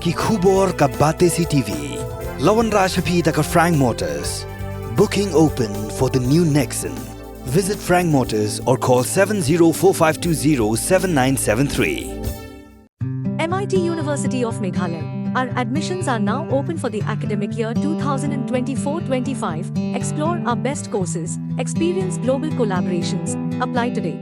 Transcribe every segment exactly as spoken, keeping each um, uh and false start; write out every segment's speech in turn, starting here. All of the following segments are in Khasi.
Ki khubor ka Batesi T V. La wanrah sha phi da ka Frank Motors. Booking open for the new Nexon. Visit Frank Motors or call seven zero four five two zero seven nine seven three. M I T University of Meghalaya. Our admissions are now open for the academic year twenty twenty-four twenty-five. Explore our best courses, experience global collaborations. Apply today.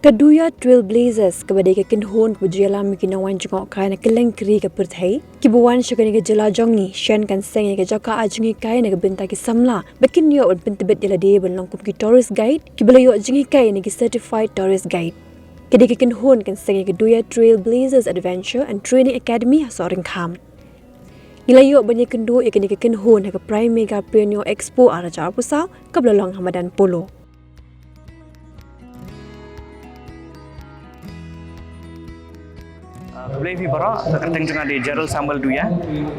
Ka Dooya Trailblazers, kaba dei ka kynhun kaba ju ïalam ïa ki nongwan jngohkai na kylleng kri ka pyrthei, kiba wan sha kane ka jylla jong ngi, shen kan seng ïa ka jaka ai jinghikai na ka bynta ki samla ba kin ïoh ban pyntbit ïa lade ban long kum ki tourist guide kiba la ïoh jinghikai na ki certified tourist guide. Ka dei ka kynhun kan seng ïa ka Dooya Trailblazers Adventure and Training Academy ha Sohryngkham. Ngi la ïoh ban ïakynduh ïa kane ka kynhun ha ka Prime Mega Pioneer Expo ar hajar arphew saw kaba la long ha Madan Polo. Ah, khublei phi baroh, ka kyrteng jong nga dei Gerald Samuel Dooya.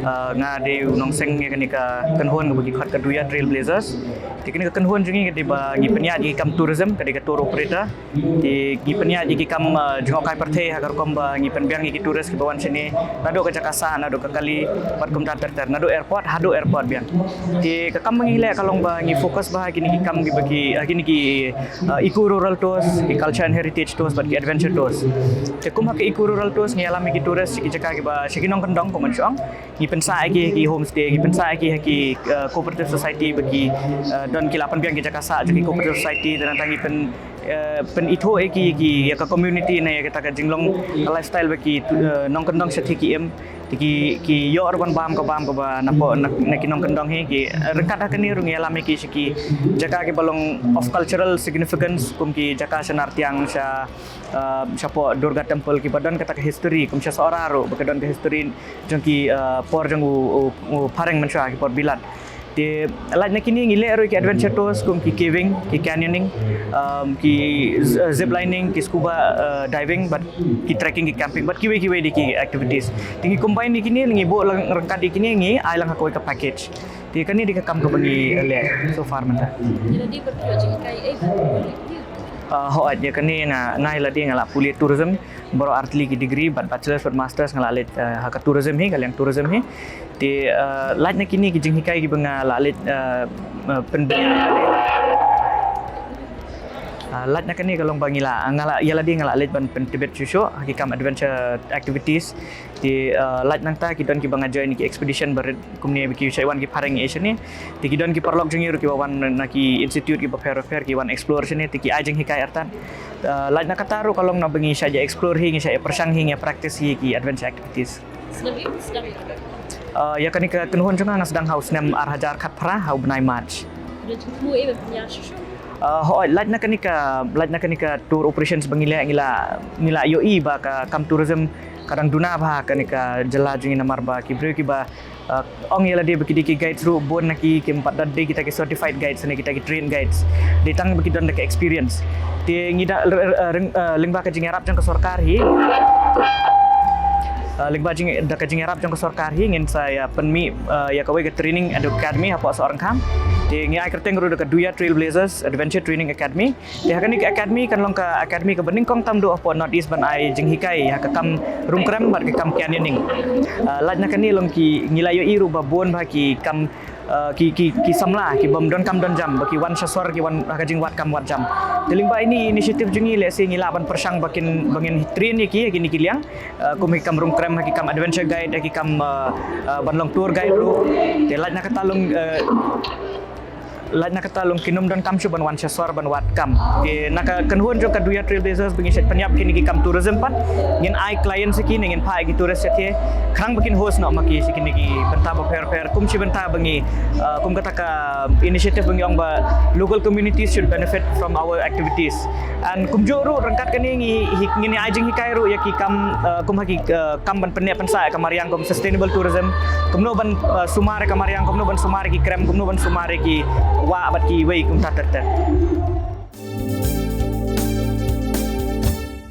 Ah, nga dei u nongseng ïa kane ka kynhun kaba ki khot ka Dooya Trailblazers. Te kane ka kynhun jong ngi ka dei ba ngi pynïaid ïa ki kam tourism, ka dei ka tour operator. Te ngi pynïaid ïa ki kam, ah, jngohkai pyrthei ha ka rukom ba ngi pynbiang ïa ki tourist kiba wan shane naduh ka jaka sah, naduh ka kali, bad kumta ter ter, naduh airport haduh airport biang. Te ka kam ba ngi leh ka long ba ngi focus bha ha kine ki kam kiba ki, ha kine ki, ah, eco rural tours, ki culture and heritage tours bad ki adventure tours. Te kum ha ki eco rural tours ngi ïalam ïa ki tourist sha ki jaka kiba, sha ki nongkyndong kumba ngi ong. Ngi pynsah ïa ki ha ki homestay, ngi pynsah ïa ki ha ki, ah, cooperative society ba ki, ah, don, ki la pynbiang ki jaka sah jong ki cooperative society, te nangta ngi pyn, eh, pynithuh ïa ki, ki, ïa ka community ne ïa kata ka jinglong, ka lifestyle ba ki, eh, nongkyndong shathie ki im. Te ki, ki ïoh ruh ban bam ka bam kaba napoh na, na ki nongkyndong hi, ki, eh, ryngkat ha kane ruh ngi ïalam ïa ki sha ki jaka kiba long of cultural significance, kum ki jaka sha Nartiang, sha, eh, shapoh Durga Temple, kiba don kata ka history, kum sha Sohra ruh ba ka don ka history jong ki, eh, por jong u, u, u phareng mynshuwa, ki por Bilat. Te lait na kine ngi leh ruh ki adventure tours kum ki caving, ki canyoning, um, ki z-, uh, zip lining, ki scuba, uh, diving, bad ki trekking, ki camping, bad kiwei kiwei de ki activities. Te ngi combine ïa kine, ngi buh lang ryngkat ïa kine, ngi ai lang ha kawei ka package. Te kane de ka kam kaba ngi leh so far mynta. Ïa lade ba phi ïoh jinghikai, eh, ba phi ïoh jinghikai? Uh, hooid, ïa kane nga, nga ïa lade nga la pule tourism, baroh artylli ki degree, bad bachelors bad masters nga la leit, eh, ha ka tourism hi, ka liang tourism hi. Te, eh, lait na kine ki jinghikai kiba nga la leit, eh, eh, pynbeit. Eh, lait na kane ka long ba ngi la, nga la, ïa lade nga la leit ban pyntbit shuh shuh ha ki kam adventure activities. Te, eh, lait nangta ki don kiba nga join ki expedition ba rit kumne ba ki shait wan ki phareng ïa shane. Te ki don ki paralok jong ngi ruh kiba wan na ki institute kiba pher pher ki wan explore shane, te ki ai jinghikai artat. Eh, lait na kata ruh ka long naba ngi shait ïa explore hi, ngi shait ïa pyrshang hi, ngi ïa practice hi ki adventure activities. Sdang ïa, sdang ïa. Eh, ïa kane ka kynhun jong nga nga sdang ha u snem ar hajar khatphra ha u bnai March. Ka don jingthmu eh ban pynïar shuh shuh? Eh, hooid, lait na kane ka, lait na kane ka tour operations ba ngi leh, ngi la, ngi la ïohi ba ka kam tourism ka dang duna bha ha kane ka jylla jong ngi namar ba ki briew kiba, eh, ong ïa lade ba ki dei ki guides ruh bun na ki kim pat da dei kita ki certified guides ne kita ki trained guides. Dei tang ba ki don da ka experience. Te ngi da, r-, r-, r-, eh, lyngba ka jingïarap jong ka sorkar hi. Eh, lyngba jing, da ka jingïarap jong ka sorkar hi ngin sa ïa pynmih, eh, ïa kawei ka training academy hapoh Sohryngkham. Te ngi ai kyrteng ruh da ka Dooya Trailblazers Adventure Training Academy. Te ha kane ka academy kan long ka academy kaba nyngkong tam duh hapoh North East ban ai jinghikai ha ka kam rungkrem bad ka kam canyoning. Ah, lait na kane long ki, ngi la ïohi ruh ba bun bha ki kam, ah, ki, ki, ki samla ki bym don kam don jam ba ki wan sha sor ki wan ha ka jingwad kam wad jam. Te lyngba ine i initiative jong ngi lehse ngi lah ban pyrshang ba kin, ba ngin train ïa ki ha kine ki liang, ah, kum ha ki kam rungkrem, ha ki kam adventure guide, ha ki kam, ah, ah, ban long tour guide ruh. Te lait na kata long, ah, lait na kata long kin ym don kam shuh ban wan sha sor ban wad kam. Te na ka kynhun jong ka Dooya Trailblazers ba ngi shait pynïap kine ki kam tourism pat, ngin ai clients ïa ki ne ngin phah ïa ki tourist ïa ki, khnang ba kin host noh ma ki sha kine ki bynta bapher bapher. Kum shi bynta ba ngi, ah, kum kata ka initiative ba ngi ong ba local communities should benefit from our activities. And kumjuh ruh ryngkat kane ngi hi, ngin ai jinghikai ruh ïa ki kam, ah, kum ha ki, ah, kam ban pynneh pynsah ïa ka mariang kum sustainable tourism, kumno ban, uh, sumar ïa ka mariang, kumno ban sumar ïa ki krem, kumno ban sumar ïa ki wah bad kiwei kumta ter ter.